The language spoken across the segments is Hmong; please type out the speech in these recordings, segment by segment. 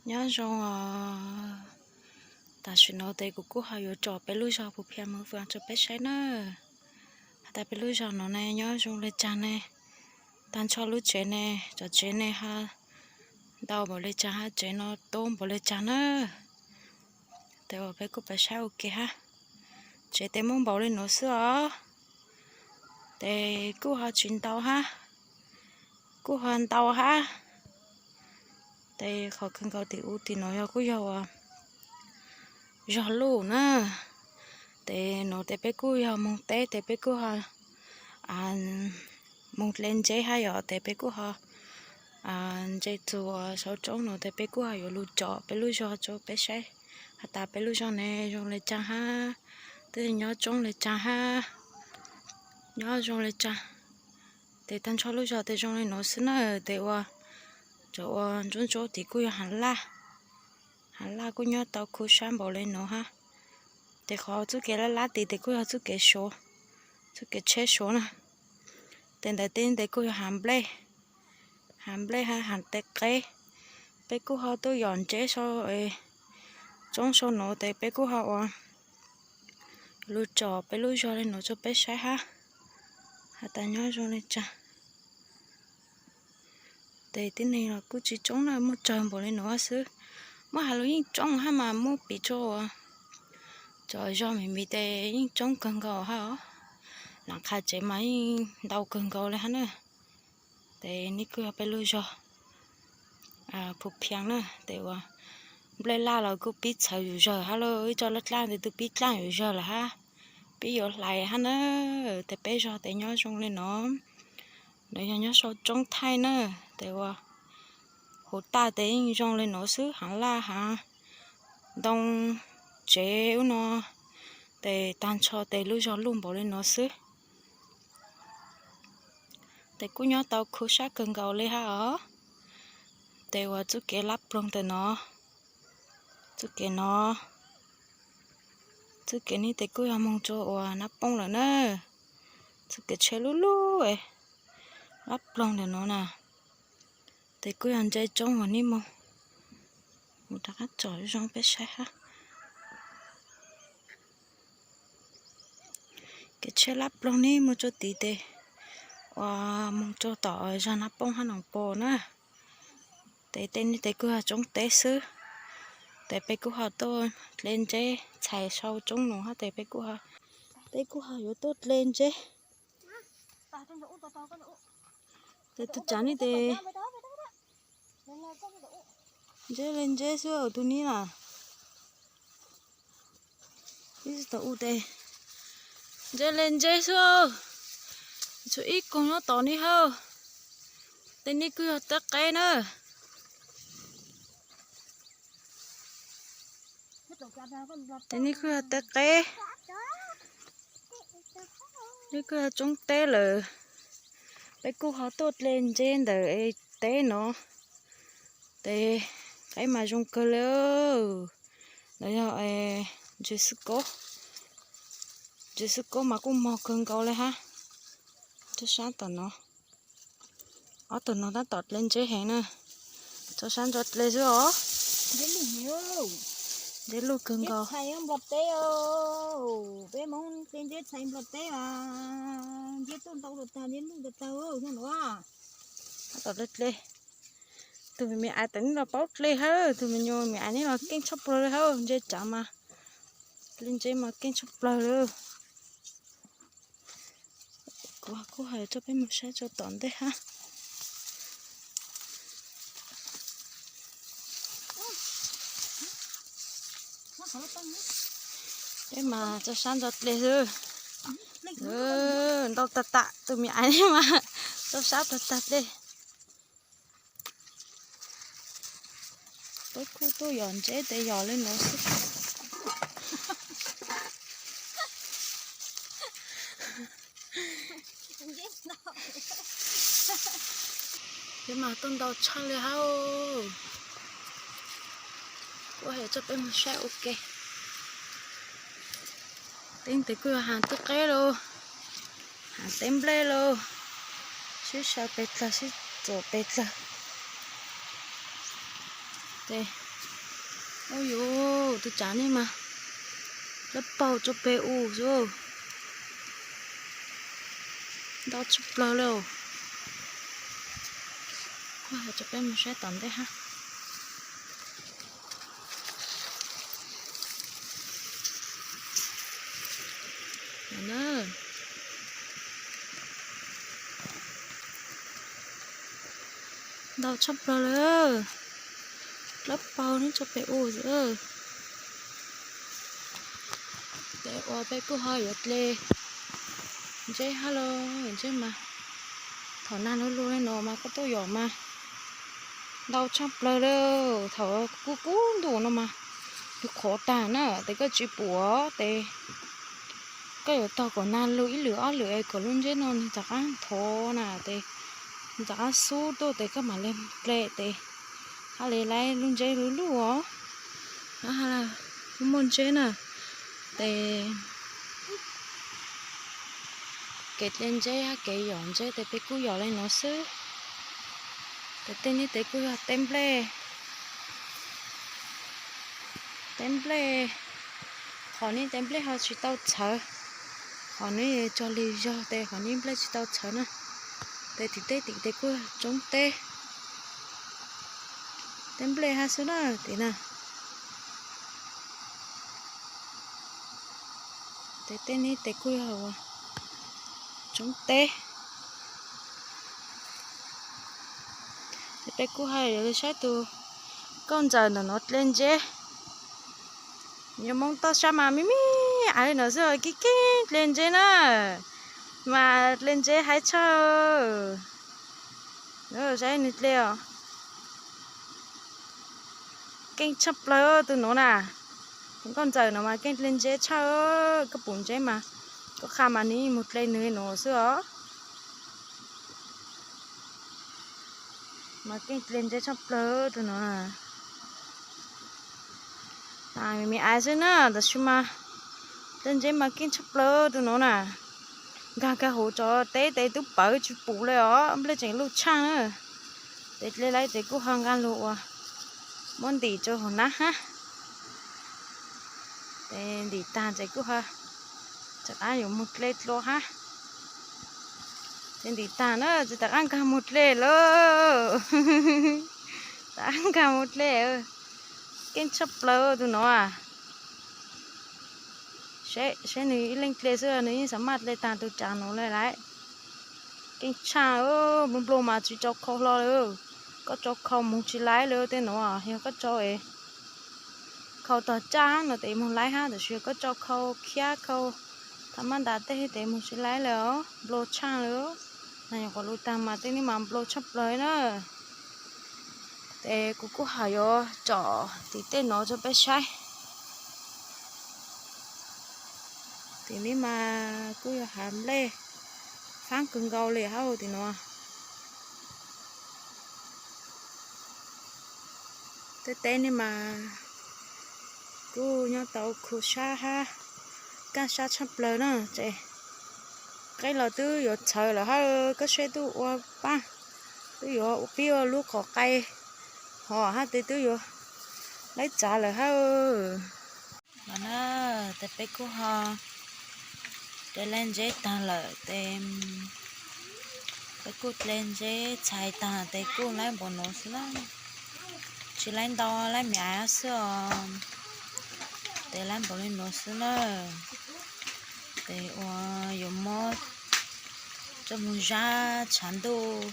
Nyob zoo os. Tam sim no ces kuv kuj ho yuav tso peb lub zog Phu Phiaj Mab Fwm rau peb saib na. Has tas peb lub zog no ne nyob zoo le caag ne, tag nrho lub tsev ne, cov tsev ne ho ntau npaum le caag hab, tsev no tob npaum le caag na. Ces uas peb kuj pab saib ua ke hab. Tsev ces muaj npaum le nuav xwb os. Ces kuj ho tsis ntau hab, kuj ho ntau hab. Ces qhov kawg nkaus tim u tim nuav yog kuj yog uas zog luj na. Ces nuav ces peb kuj yog moog teb ces peb kuj ho moog dle ntseb hab yom, ces peb kuj ho ntse txug saum tsoob nuav ces peb kuj ho yuav lug tso peb lub zog rau peb saib. Has tas peb lub zog ne zoo le caag hab, twb nyob tsoob le caag hab, nyob zoo le caag. Ces tag nrho lub zog ces zoo le nuav xwb na. Ces uas cov uas ntsuab ntsuab tid kuj yog haav laj, haav laj kuj nyob tau khu sab npaum le nuav hab. Ces qhov txuj kev lab lab tid ces kuj yog txuj kev Suav, txuj kev tsheb Suav na. Ces ntawm teb ntawd kuj yog haav nplej, haav nplej hab haav teb qeb. Peb kuj ho tuaj yom ntseb sau tsoob sau nuav ces peb kuj ho uas lug tso peb lub zog le nuav rau peb saib hab. Has tas nyob zoo le caag. Ces tib neeg los kuj tsis tsoob na, muaj tsawg npaum le nuav xwb. Muab has lug yeej tsoob hab mas muab piv rua cov zog miv miv ces yeej tsoob kawg nkaus hab os. Lam qha tsev mas yeej ntau kawg nkaus le hab na. Ces nej kuj yog peb lub zog Phu Phiaj na, ces uas nplej laj los kuj pib txhawv yus zawg hab lauj, ib tsob laj dlaaj ntawd twb pib dlaaj yus zawg lawm hab, pib yuav hlais hab na. Ces peb zog ces nyob zoo le nuav, nuav yog nyob sau tsoob thaij na. Ces uas huv taj ces yeej zoo le nuav xwb, haav laj haav ntoo tsev ub no, ces tag nrho ces lub zog luj npaum le nuav xwb. Ces kuj nyob tau khu sab kawg nkaus le hab os. Ces uas txuj kev lab ploog ntawm no, txuj kev no, txuj kev neb ces kuj yog moog rua uas Nab Poob lawm na. Txuj kev tsheb lub lub lab ploog ntawm no na. Ces kuj yog ntse tsoob uas neb moog, mus rov qab tsom zoo peb saib hab. Kev tsheb lab ploog neb moog rua tid ces uas moog rua tom zog Nab Poob hab Noom Pos na. Ces tej neb ces kuj yog tsoob teb xwb. Ces peb kuj ho tuaj dle ntseb txhais sau tsoob nuav hab ces peb kuj ho, peb kuj ho yuav tuaj dle ntseb. Ces tug tsav neb ces ntseb le ntseb xwb tug neb na. Ib tug u ces ntseb le ntseb xwb. Tshuav ib koog nyob tom neb hab. Tej neb kuj yog teb qeb na. Tej neb kuj yog teb qeb. Neb kuj yog tsoob teb lawm. Peb kuj ho tuaj dle ntseb ntawm teb no. Ces qeb mas zoo kawg le. Ntawd yog ntses xwb kob. Ntses xwb kob mas kuj mog kawg nkaus le hab. Tsob sab tom no, ob tug no tab tom dle ntseb heev na. Tsob sab ntso dle xwb os. Ntseb luj kawg nkaus. Peb Moob dle ntseb txhais nplog teb as, ntseb tuaj ntau tag, ntseb luj tag, tab tom dle dle. Tug me me aiv tas neb los paub dle hab, tug me nyuam me aiv neb los keej tshaj plawg le hab, ntse tsav mas, dle ntseb mas keej tshaj plawg le. Kuv kuj hais rau peb mus saib rau tom ntej hab. Peb mas tsob sab ntso dle xwb. Ntau tag tag, tus me aiv mas tsob sab tag tag dle. Peb kuj tuaj yos ntseb tes yos li no xwb. Peb mas tuaj ntau tshaj li hab. Kuv hais rau peb mus saib ua ke. Teb tes kuj yog hav twb qeb lauj, hav teb nplej lauj, sib sau pes dlawg sib txuam pes dlawg. Ces Ub yuv, tus tsav nej mas dawb paug tso pes u xwb. Ntau tshaj plaws li. Kuv coj peb mus saib tom ntej hab. Ntau tshaj plaws li. Dawb paug neb tso pes u xwb. Tes uas peb kuj ho yuav dle ntseb hab los ntseb mas thaum nag luj luj li no mas koj tuaj yos mas ntau tshaj plaws li. Thaum kub kub ntuj no mas yus qhuav tag na, tes koj tsis pum tes koj yuav tog kom nag lug ib lwm ob lwm es kom lub ntseb no nws rov qab nthov na, tes nws rov qab xub tuaj tes koj mam li dle tes hab li laib lub ntseb lub luj os. Muaj ntseb na, tes kev dle ntseb hab kev yos ntseb tes peb kuj yos li no xwb. Tes tej neb tes kuj yog teb nplej. Teb nplej, qhov neb teb nplej ho tsis tau txhawv, qhov neb cog li zog tes qhov neb nplej tsis tau txhawv na. Tes tim teb tim tes kuj tsoob teb, teb nplej hab xwb na tim na. Tes tej neb tes kuj yog tsoob teb. Tes peb kuj ho yuav saib tus nkauj ntxawm ntawm no dle ntseb. Yuav Hmoob toj sab mas me me aiv li no xwb, keeb keeb dle ntseb na, mas dle ntseb haib tshaj. Saib nws dle os. Keej tshaj plaws tus nuav na. Tus nkauj ntxawm no mas keej dle ntseb tshaj. Koj pum ntseb mas koj qha mas nws yeej mus dle nws nuav xwb os. Mas keej dle ntseb tshaj plaws tus nuav na. Me me aiv xwb na, tab sis mas dle ntseb mas keej tshaj plaws tus nuav na. Nkag kag huv tso teb tes tub pawv tsis pum li os, nplej tseem luj tshaaj na. Tes dle laib tes kuj ho nqaa lug ua muab ntim rua huv nab hab. Tes ntim taag tes kuj ho rov qaab yuav moog dle dlua hab. Tes ntim taag na tes rov qaab nkaag moog dle lauj. Rov qaab nkaag moog dle. Keej tshaj plaws tus nuav. Saib nws ib leej dle xwb nws yeej xaam maj dle taag tus tsav nuav le lawm. Keej tshaaj, nplua nplua mas tsis tau khau hlo li. Koj tau khau moog tsis laib li tej nuav, yog koj tau khau tog tsaj no tes moog laib hab, tab sis koj tau khau khiab khau tham maj ntas tej tes moog tsis laib li os, nplua tshaaj li. Nag nyuam qhuav lug taag mas tej neb mas nplua tshaj plaws na. Tes kuv kuj ho yuav tsom tim tej nuav rua peb saib. Tim neb mas kuj yog hav nplej faab kawg nkaus li hab tim nuav. Tej teb neb mas kuj nyob tau khu sab hab kaaj sab tshaj plaws na. Ces qeb los twb yuav txhawv lawm hab, koj saib twb ua paab, twb yuav pib ua lub qhov qai hov hab tes twb yuav laib txav lawm hab. Tes peb kuj ho dle laib ntseb taag lawm tes peb kuj dle ntseb txhais taag tes kuj laib npaum nuav xwb na. Tsis laib ntau, laib me aiv xwb os. Tes laib npaum li nuav xwb na. Tes ua yuav muab coj moog zab tshav ntuj.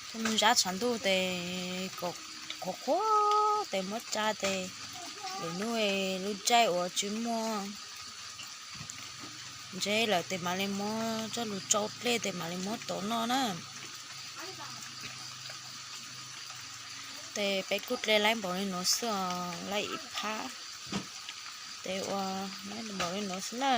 Coj moog zab tshav ntuj tes kom qhuav qhuav tes muab tsa tes lwm nub lub caij uas tsis muaj ntseb lawm tes mam li muab coj lug tsau dlej tes mam li muab tuav noj na. Tes peb kuj dle laib npaum li nuav xwb os, laib ib phab. Tes ua laib npaum li nuav xwb na.